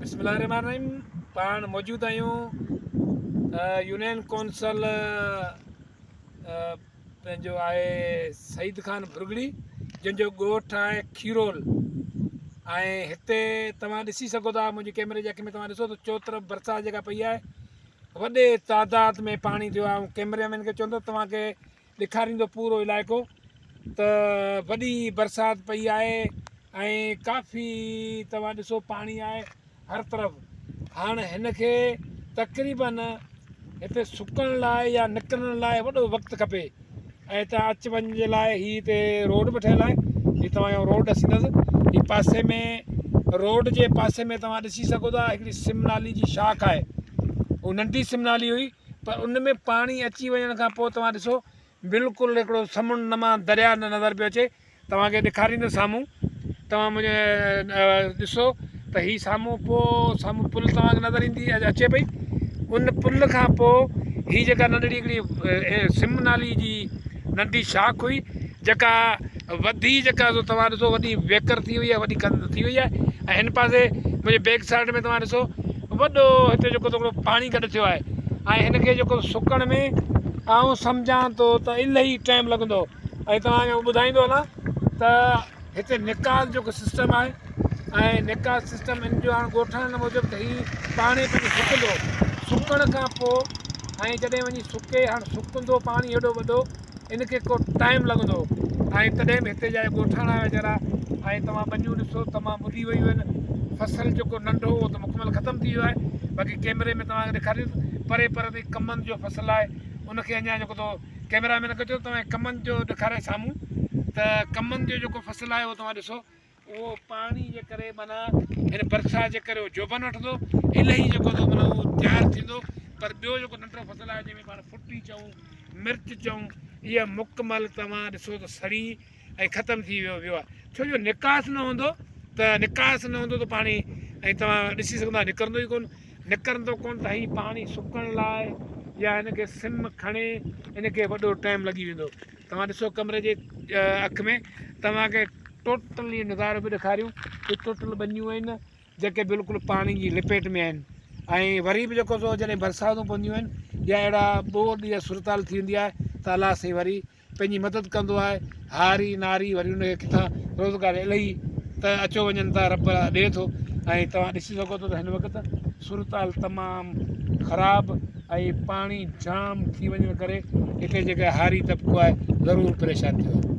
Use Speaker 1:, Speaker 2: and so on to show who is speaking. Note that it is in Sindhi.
Speaker 1: بسم الله الرحمن الرحيم پاڻ موجود آهيون يونين ڪونسل پنهنجو آهي سعيد خان ڀرڳڙي جنهن جو ڳوٺ آهي کيرول ۽ هتي توهان ڏسي سگهو ٿا منهنجي ڪيمري جي اک ۾ توهان ڏسو ته چوطرف برسات جيڪا پئي آهي وڏي تعداد ۾ پاڻي ٿيو آهي ڪيمري مين کي چوندو توهان کي ڏيکاريندو پورو علائقو ته وڏي برسات پئي آهي ۽ ڪافي توهان ڏسو پاڻي آهي هر طرف هاڻ هن کي تقريبن هتي سڪڻ لاء يا نڪرڻ لاء وڏو وقت کپي ۽ هتان اچ وڃ جي لاء هي هتي روڊ به ٺهيل آهي هي توهان جو روڊ ڏسيندس هي پاسي ۾ روڊ جي پاسي ۾ توهان ڏسي سگهو ٿا هڪڙي سم نالي جي شاخ آهي هو ننڍي سم نالي هئي پر ان ۾ پاڻي اچي وڃڻ کان پوء توهان ڏسو بلڪل هڪڙو سمنڊ نما درياء نظر پيو اچي توهان کي ڏيکاريندس سامهون توهان منهنجي ڏسو ته هي سامهون پوء سامهون پل توهان کي نظر ايندي اچي پئي ان پل کان پوء هي جيڪا ننڍڙي هڪڙي سم نالي جي ننڍي شاخ هئي جيڪا وڌي جيڪا سو توهان ڏسو وڏي ويڪر ٿي وئي آهي وڏي ڪنڌ ٿي وئي آهي ۽ هن پاسي منهنجي بيڪ سائيڊ ۾ توهان ڏسو وڏو هتي جيڪو هڪڙو پاڻي گڏ ٿيو آهي ۽ هن کي جيڪو سڪڻ ۾ آئون سمجهان ٿو ته الاهي ٽائيم لڳندو ۽ توهان کي ٻڌائيندو هلان ته هتي نڪاس جيڪو سسٽم آهي ۽ نڪاس سسٽم ان جو هاڻ ڳوٺاڻن موجب ته هي پاڻي پنهنجو سڪندو سڪڻ کان پوء ۽ جڏهن وڃي سڪي هاڻ سڪندو پاڻي هيڏو وڏو ان کي ڪو ٽائيم لڳندو ۽ تڏهن به هتي جا ڳوٺاڻا ويچارا ۽ توهان ٻنيون ڏسو تمام ٻڏي ويون آهن فصل جيڪو ننڍو هو ته مڪمل ختم ٿي ويو آهي باقي ڪيمري ۾ توهان کي ڏيکاريندس پري پري تائين ڪمند جو فصل آهي ان کي اڃا جيڪو تو ڪيمرا مين کي چئو توهان ڪمند جو ڏيکاري سامهون ته ڪمند جو جيڪو فصل آهي اهو توهان ڏسو اهو پاڻي جي ڪري معنيٰ هن برسات جي ڪري اهو جوڀن وٺندو الهي جيڪو ٿو معنيٰ اهو تيار ٿيندو پر ٻيو جيڪو ننڍڙو فصل آهي جنهن ۾ پاڻ ڦٽي چئون مرچ چئون اها مڪمل توهان ڏسو ته سڙي ۽ ختم ٿي ويو ويو آهي ڇو جو نڪاس نه هوندو ته نڪاس نه هوندو ته پاڻي ۽ توهان ڏسي سگهندا نڪرندو ئي ڪونه نڪرندو ڪونه ته هي پاڻي سڪڻ لاء يا هن کي سم کڻي ان کي وڏو ٽائيم لڳي ويندو توهان ڏسو ڪمري جي اک ۾ توهان کي ٽوٽل اهو نظارو به ڏيکاريون اهي ٽوٽل ٻنيون آهن جيڪي بلڪل پاڻي جي لپيٽ ۾ آهن ۽ وري به جيڪو سو جڏهن برساتون پونديون آهن يا اهڙا ٻوڏ يا صورتحال ٿي ويندي آهي ته الله سائين وري پنهنجي مدد ڪندو آهي هاري ناري وري ان کي ڪٿان روزگار الاهي ته اچو وڃن ٿا رب ڏي ٿو ۽ توهان ڏسي سگهو ٿو ته هن وقت صورتحال تمام خراب ۽ پاڻي جام ٿي وڃڻ ڪري هتي جيڪا هاري طبقو آهي ضرور پريشان ٿيو آهي.